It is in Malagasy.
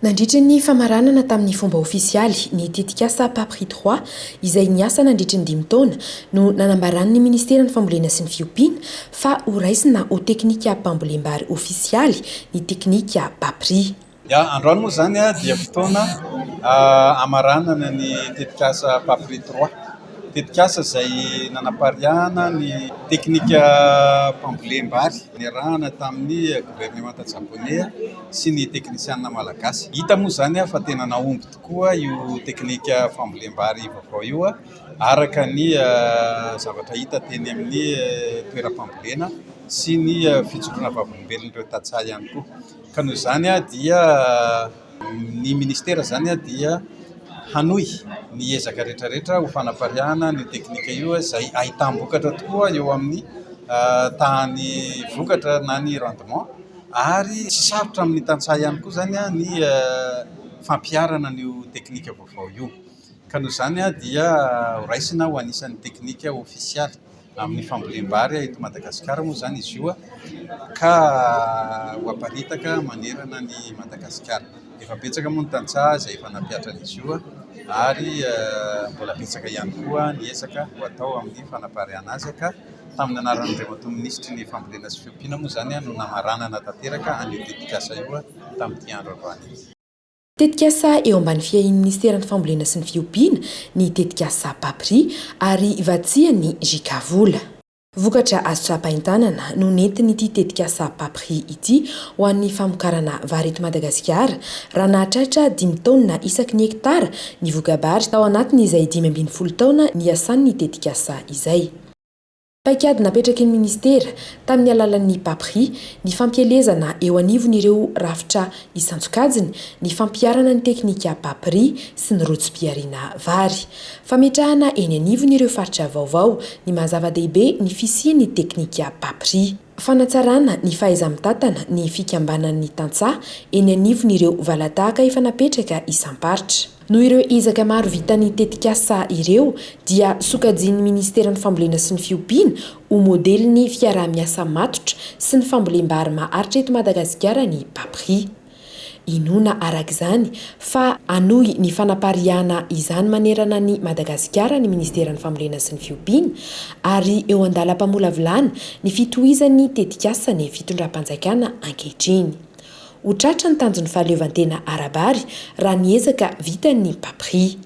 Nandritry ny famaranana tamin'ny fomba ofisialy ny tetikasa Papri trois izay niasa nandritry ny dimy taona no nanambaran'ny Ministeran'ny Fambolena sy ny Fiompiana fa horaisina ho teknikam-pambolem-bary ofisialy ny teknika Papri. Ya, androany moa izany dia fotoana hamaranana ny tetikasa Papri trois. Tetikasa izay nanapariahana ny teknikam-pambolem-bary niarahana tamin'ny governemanta japoney sy ny teknisianina malagasy. Hita moa izany fa tena nahomby tokoa io teknika fambolem-bary vaovao io araka ny zavatra hita teny amin'ny toeram-pambolena sy ny fijoroana vavolombelon'ireo tantsaha ihany koa. Ka noho izany dia ny ministera izany dia hanohy ny ezaka rehetrarehetra ho fanapariahana an'io teknika io izay ahitam-bokatra tokoa eo amin'ny tahan'ny vokatra na ny rendement. Ary tsy sarotra amin'ny tantsaha ihany koa izany ny fampiharana an'io teknika vaovao io. Ka noho izany dia ho raisina ho anisan'ny teknika ofisialy amin'ny fambolem-bary eto Madagasikara moa izany izy io ka ho aparitaka manerana an'i Madagasikara. Efa betsaka moa ny tantsaha izay efa nampihatra an'izy io ary mbola betsaka ihany koa ny ezaka ho atao amin'ny fanapariahana azy ka Tamin'ny anaran'Andriamatoa Minisitry ny Fambolena sy Fiompiana moa izany no namaranana tanteraka an'io tetikasa io tamin'ity andro androany ity. Tetikasa eo ambany fiahian'ny Minisiteran'ny Fambolena sy ny Fiompiana ny tetikasa Papri ary vatsian'ny JK Vola. Vokatra azo tsapain-tanana no nentin'ity tetikasa Papri ity ho an'ny famokarana vary eto Madagasikara raha nahatratra dimy taonina isaky ny hektara ny voka-bary tao anatin'izay 15 taona niasan'ny tetikasa izay. Paikady napetraky ny minisitera, tamin'ny alalan'ny Papri, ny fampielezana eo anivon'ireo rafitra isan-tsokajiny, ny fampiharana ny teknika Papri sy ny rojom-pihariana vary. Fametrahana eny anivon'ireo faritra vaovao ny maha zava-dehibe ny fisian'ny teknika Papri. Fanatsarana ny fahaiza-mitantana ny fikambanan'ny tantsaha eny anivon'ireo valatahaka efa napetraka isam-paritra. Noho ireo ezaka maro vitan'ny tetikasa ireo dia sokajian'ny Ministeran'ny Fambolena sy ny Fiompiana ho modelin'ny fiaraha-miasa matotra sy ny fambolem-bary maharitra eto Madagasikara ny Papri. Inoana araka izany fa hanohy ny fanapariahana izany manerana an'i Madagasikara ny Ministeran'ny Fambolena sy ny Fiompiana ary eo an-dalam-pamolavolana ny fitohizan'ny tetikasa ny fitondram-panjakana ankehitriny. Ho tratra ny tanjon'ny fahaleovantena ara-bary raha ny ezaka vitan'ny Papri.